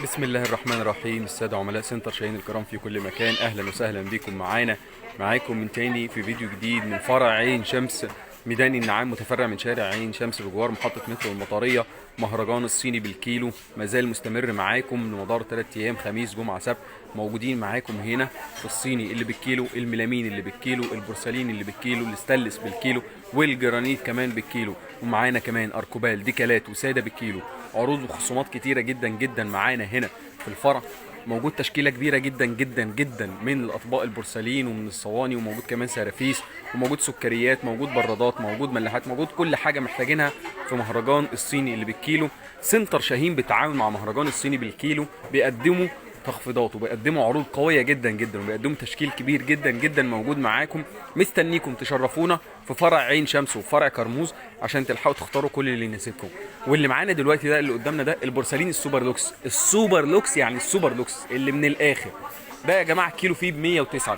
بسم الله الرحمن الرحيم. السادة عملاء سنتر شاهين الكرام في كل مكان، اهلا وسهلا بكم معانا، معاكم من تاني في فيديو جديد من فرع عين شمس ميدان النعام، متفرع من شارع عين شمس بجوار محطة مترو المطرية. مهرجان الصيني بالكيلو مازال مستمر معاكم لمدار 3 ايام، خميس جمعة سبت، موجودين معاكم هنا في الصيني اللي بالكيلو، الميلامين اللي بالكيلو، البورسلين اللي بالكيلو، الستانلس بالكيلو، والجرانيت كمان بالكيلو، ومعانا كمان اركوبال ديكالات وساده بالكيلو. عروض وخصومات كتيرة جدا جدا معانا هنا في الفرع. موجود تشكيله كبيرة جدا جدا جدا من الاطباق البورسلين ومن الصواني، وموجود كمان سرافيس، وموجود سكريات، موجود برادات، موجود ملاحات، موجود كل حاجة محتاجينها في مهرجان الصيني اللي بالكيلو. سنتر شاهين بالتعاون مع مهرجان الصيني بالكيلو بيقدموا تخفيضات وبيقدموا عروض قوية جدا جدا وبيقدموا تشكيل كبير جدا جدا موجود معاكم. مستنيكم تشرفونا في فرع عين شمس وفرع كرموز عشان تلحقوا تختاروا كل اللي يناسبكم. واللي معانا دلوقتي ده اللي قدامنا ده البورسلين ال super lux، ال super lux يعني ال super lux اللي من الاخر ده يا جماعة. الكيلو فيه ب 109،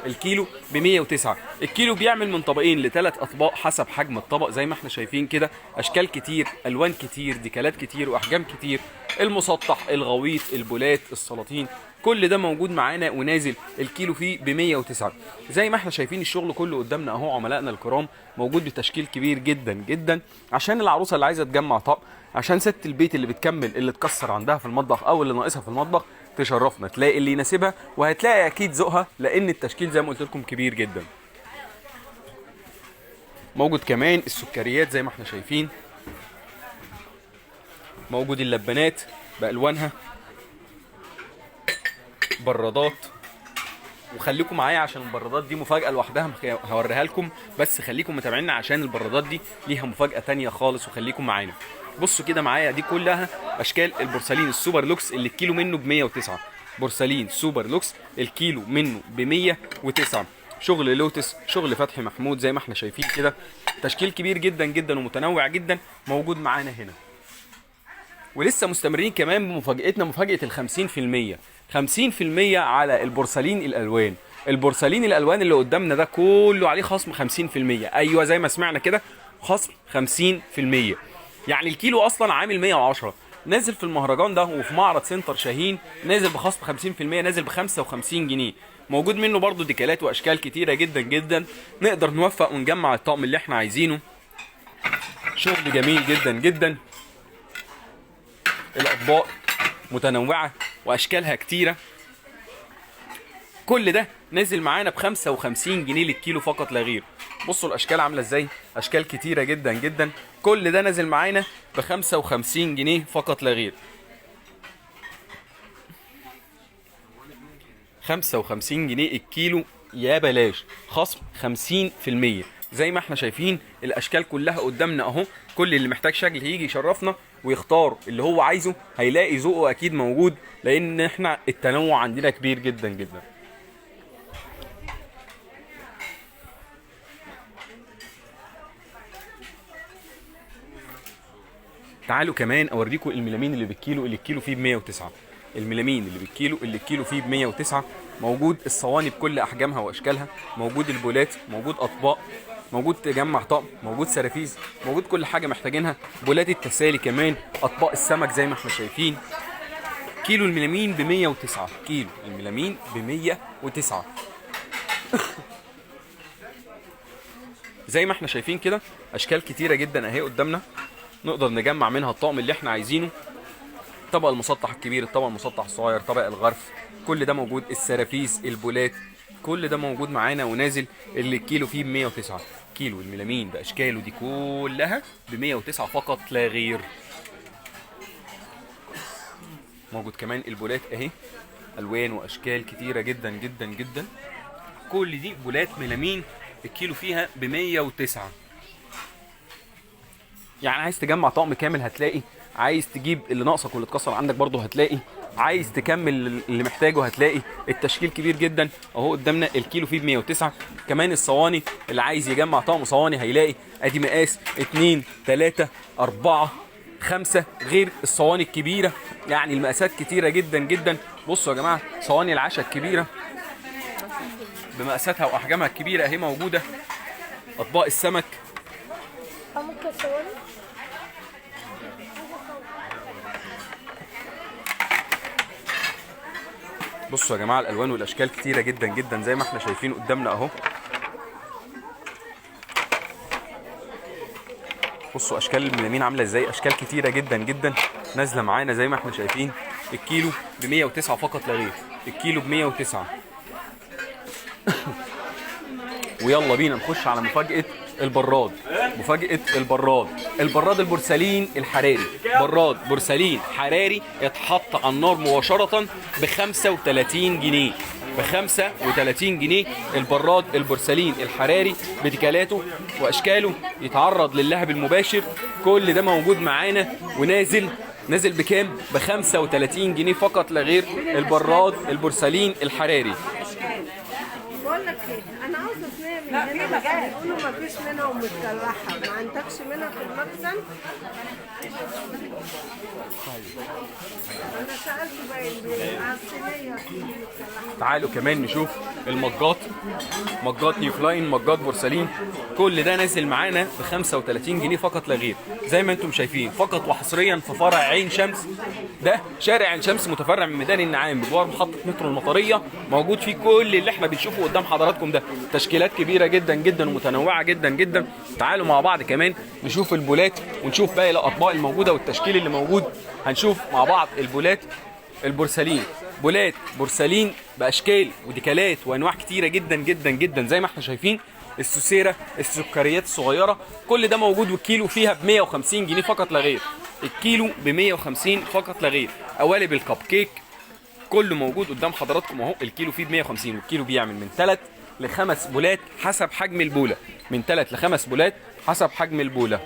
الكيلو ب 109. الكيلو بيعمل من طبقين لثلاث اطباق حسب حجم الطبق، زي ما احنا شايفين كده، اشكال كتير، الوان كتير، ديكالات كتير، واحجام كتير، المسطح، الغويط، البولات، السلاطين، كل ده موجود معانا ونازل الكيلو فيه ب 109. زي ما احنا شايفين الشغل كله قدامنا اهو عملائنا الكرام، موجود بتشكيل كبير جدا جدا عشان العروسة اللي عايزه تجمع طقم، عشان ست البيت اللي بتكمل اللي اتكسر عندها في المطبخ او اللي ناقصها في المطبخ، تشرفنا تلاقي اللي يناسبها وهتلاقي اكيد ذوقها، لان التشكيل زي ما قلت لكم كبير جدا. موجود كمان السكريات زي ما احنا شايفين، موجود اللبانات بالوانها، برادات. وخليكم معايا عشان البرادات دي مفاجأة لوحدها هوريها لكم، بس خليكم متابعينا عشان البرادات دي ليها مفاجأة تانية خالص، وخليكم معانا. بصوا كده معايا، دي كلها اشكال البورسلين ال super lux اللي الكيلو منه ب 109. بورسلين super lux الكيلو منه ب 109. شغل لوتس، شغل فتحي محمود زي ما احنا شايفين كده، تشكيل كبير جدا جدا ومتنوع جدا موجود معانا هنا. ولسه مستمرين كمان بمفاجأتنا، مفاجأة ال 50%، 50% على البورسلين الألوان. البورسلين الألوان اللي قدامنا ده كله عليه خصم 50%. أيوة زي ما سمعنا كده، خصم 50%. يعني الكيلو أصلا عامل 110، نازل في المهرجان ده وفي معرض سنتر شاهين نازل بخصم 50%، نازل ب 55 جنيه. موجود منه برضو ديكالات وأشكال كتيرة جدا جدا، نقدر نوفق ونجمع الطقم اللي احنا عايزينه. شغل جميل جدا جدا، الاطباق متنوعة واشكالها كتيرة. كل ده نازل معانا ب 55 جنيه للكيلو فقط لا غير. بصوا الاشكال عامله ازاي، اشكال كتيرة جدا جدا. كل ده نازل معانا ب 55 جنيه فقط لا غير. 55 جنيه الكيلو يا بلاش، خصم 50%. زي ما احنا شايفين الاشكال كلها قدامنا اهو. كل اللي محتاج شكل هيجي يشرفنا ويختار اللي هو عايزه، هيلاقي ذوقه اكيد موجود، لان احنا التنوع عندنا كبير جدا جدا. تعالوا كمان اوريكم الميلامين اللي بالكيلو، اللي الكيلو فيه ب 109. الميلامين اللي بالكيلو، اللي الكيلو فيه ب 109. موجود الصواني بكل احجامها واشكالها، موجود البولات، موجود اطباق، موجود تجمع طقم، موجود سرافيز، موجود كل حاجة محتاجينها، بولات التسالي كمان، اطباق السمك زي ما احنا شايفين. كيلو الميلامين ب 109، كيلو الميلامين ب 109. زي ما احنا شايفين كده اشكال كتيرة جدا اهي قدامنا، نقدر نجمع منها الطقم اللي احنا عايزينه. الطبق المسطح الكبير، الطبق المسطح الصغير، طبق الغرف، كل ده موجود. السرافيس، البولات، كل ده موجود معانا ونازل. اللي الكيلو فيه ب 109. كيلو الميلامين باشكاله دي كلها ب 109 فقط لا غير. موجود كمان البولات اهي، الوان واشكال كتيرة جدا جدا جدا. كل دي بولات ميلامين الكيلو فيها ب 109. يعني عايز تجمع طقم كامل هتلاقي، عايز تجيب اللي ناقصك واللي اتكسر عندك برضه هتلاقي، عايز تكمل اللي محتاجه هتلاقي. التشكيل كبير جدا اهو قدامنا، الكيلو فيه ب 109. كمان الصواني، اللي عايز يجمع طقم صواني هيلاقي، ادي مقاس 2 3 4 5، غير الصواني الكبيرة. يعني المقاسات كتيرة جدا جدا. بصوا يا جماعة، صواني العشاء الكبيرة بمقاساتها واحجامها الكبيرة اهي موجودة. اطباق السمك، ممكن صواني. بصوا يا جماعة الالوان والاشكال كتيرة جدا جدا زي ما احنا شايفين قدامنا اهو. بصوا اشكال الميلامين عامله ازاي، اشكال كتيرة جدا جدا نازله معانا زي ما احنا شايفين. الكيلو ب 109 فقط لا غير، الكيلو ب 109. ويلا بينا نخش على مفاجاة البراد. مفاجاة البراد، البراد البورسلين الحراري، براد بورسلين حراري اتحط على النار مباشرة ب 35 جنيه، ب 35 جنيه البراد البورسلين الحراري بديكالاته واشكاله، يتعرض للهب المباشر. كل ده موجود معانا ونازل، نازل بكام؟ ب 35 جنيه فقط لا غير، البراد البورسلين الحراري. بقول لك ايه، انا عاوزه صينية من هنا بس بيقولوا ما فيش منها ومتكلحه، ما عندكش منها في المخزن؟ انا سالت باين على الصينية متكلحه. تعالوا كمان نشوف المجات، مجات نيوكلاين، مجات بورسلين، كل ده نازل معانا ب 35 جنيه فقط لا غير زي ما انتم شايفين، فقط وحصريا في فرع عين شمس. ده شارع عين شمس متفرع من ميدان النعام بجوار محطة مترو المطرية، موجود فيه كل اللي احنا بنشوفه قدام حضراتكم ده، تشكيلات كبيرة جدا جدا ومتنوعة جدا جدا. تعالوا مع بعض كمان نشوف البولات ونشوف باقي الاطباق الموجودة والتشكيل اللي موجود. هنشوف مع بعض البولات البورسلين، بولات بورسلين باشكال وديكالات وانواع كتيرة جدا جدا جدا زي ما احنا شايفين. السوسيره، السكريات الصغيرة، كل ده موجود، والكيلو فيها ب 150 جنيه فقط لا غير، الكيلو ب 150 فقط لا غير. قوالب الكب كيك كله موجود قدام حضراتكم اهو، الكيلو فيه ب 150، والكيلو بيعمل من 3 ل 5 بولات حسب حجم البوله، من 3 ل 5 بولات حسب حجم البوله.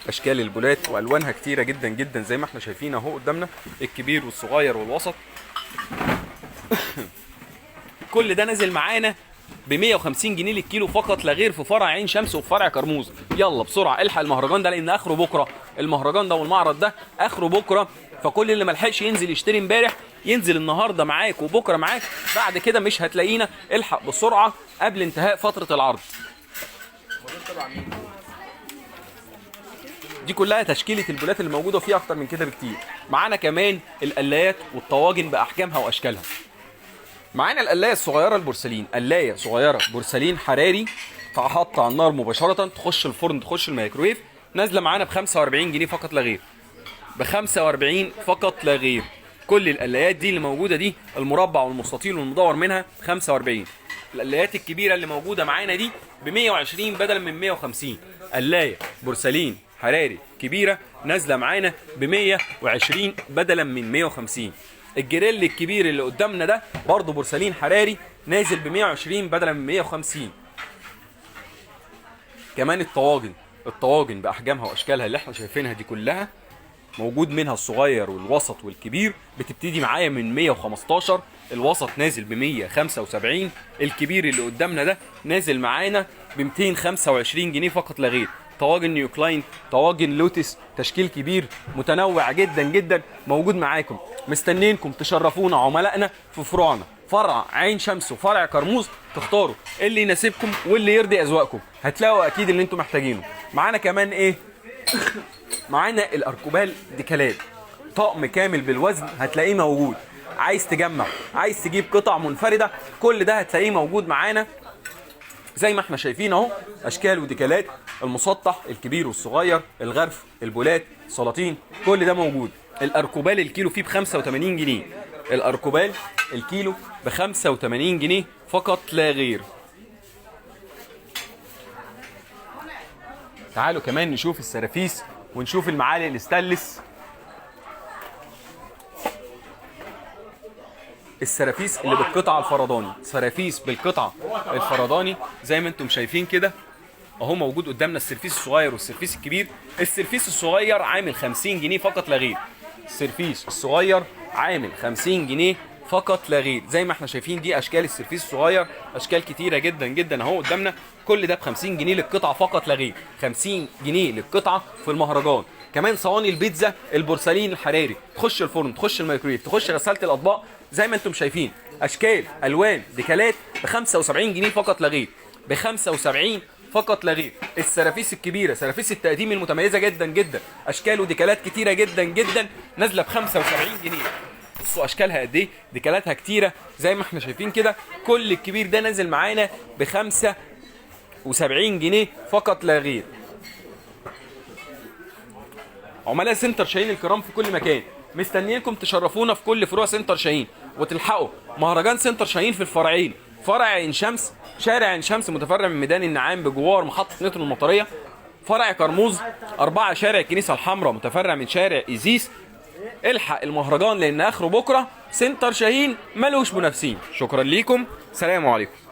اشكال البولات والوانها كتيرة جدا جدا زي ما احنا شايفين اهو قدامنا، الكبير والصغير والوسط. كل ده نازل معانا ب 150 جنيه للكيلو فقط لا غير في فرع عين شمس وفي فرع كرموز. يلا بسرعة الحق المهرجان ده لان اخره بكره، المهرجان ده والمعرض ده اخره بكره، فكل اللي ملحقش ينزل يشتري امبارح ينزل النهارده معاك وبكره معاك، بعد كده مش هتلاقينا. الحق بسرعة قبل انتهاء فترة العرض. دي كلها تشكيله البولات اللي موجودة، فيها اكتر من كده بكتير. معانا كمان القلايات والطواجن باحجامها واشكالها. معانا القلايه الصغيرة البورسلين، قلايه صغيرة بورسلين حراري تحط على النار مباشرة، تخش الفرن، تخش الميكرويف، نازله معانا ب 45 جنيه فقط لا غير، ب 45 فقط لا غير. كل القلايات دي اللي موجودة دي، المربع والمستطيل والمدور منها 45. القلايات الكبيرة اللي موجودة معانا دي ب 120 بدل من 150. قلايه بورسلين حراري كبيرة نازله معانا ب 120 بدلا من 150. الجريل الكبير اللي قدامنا ده برضه بورسلين حراري نازل ب 120 بدلا من 150. كمان الطواجن، الطواجن باحجامها واشكالها اللي احنا شايفينها دي كلها موجود منها الصغير والوسط والكبير، بتبتدي معايا من 115، الوسط نازل ب 175، الكبير اللي قدامنا ده نازل معانا ب 225 جنيه فقط لا غير. طواجن نيوكلاين، طواجن لوتس، تشكيل كبير متنوع جدا جدا موجود معاكم. مستنينكم تشرفونا عملائنا في فروعنا، فرع عين شمس وفرع كرموز، تختاروا اللي يناسبكم واللي يرضي اذواقكم، هتلاقوا اكيد اللي انتم محتاجينه. معانا كمان ايه؟ معانا الاركوبال ديكالات، طقم كامل بالوزن هتلاقيه موجود. عايز تجمع، عايز تجيب قطع منفردة، كل ده هتلاقيه موجود معانا زي ما احنا شايفين اهو، اشكال وديكالات، المسطح، الكبير والصغير، الغرف، البولات، سلاطين، كل ده موجود. الاركوبال الكيلو فيه ب 85 جنيه، الاركوبال الكيلو ب 85 جنيه فقط لا غير. تعالوا كمان نشوف السرافيس ونشوف المعالق الستانلس. السرافيس اللي بالقطعه الفرداني، سرافيس بالقطعه الفرداني زي ما انتم شايفين كده اهو موجود قدامنا، السرفيس الصغير والسرفيس الكبير. السرفيس الصغير عامل 50 جنيه فقط لا غير، السرفيس الصغير عامل 50 جنيه فقط لا غير. زي ما احنا شايفين دي اشكال السرفيس الصغير، اشكال كتيرة جدا جدا اهو قدامنا، كل ده ب 50 جنيه للقطعه فقط لا غير، 50 جنيه للقطعه في المهرجان. كمان صواني البيتزا البورسلين الحراري، تخش الفرن، تخش الميكرويف، تخش غسالة الاطباق، زي ما انتم شايفين اشكال الوان ديكالات ب 75 جنيه فقط لا غير، ب 75 فقط لا غير. السرافيس الكبيرة، سرافيس التقديم المتميزة جدا جدا، اشكال وديكالات كتيرة جدا جدا، نازله ب 75 جنيه. بصوا اشكالها قد ايه، ديكالاتها كتيرة زي ما احنا شايفين كده. كل الكبير ده نازل معانا ب 75 جنيه فقط لا غير. عملاء سنتر شاهين الكرام في كل مكان، مستنيينكم تشرفونا في كل فروع سنتر شاهين، وتلحقوا مهرجان سنتر شاهين في الفرعين، فرع عين شمس شارع عين شمس متفرع من ميدان النعام بجوار محطة مترو المطرية، فرع كرموز 4 شارع الكنيسة الحمراء متفرع من شارع إيزيس. الحق المهرجان لأن آخره بكرة. سنتر شاهين ملوش منافسين. شكرا ليكم، سلام عليكم.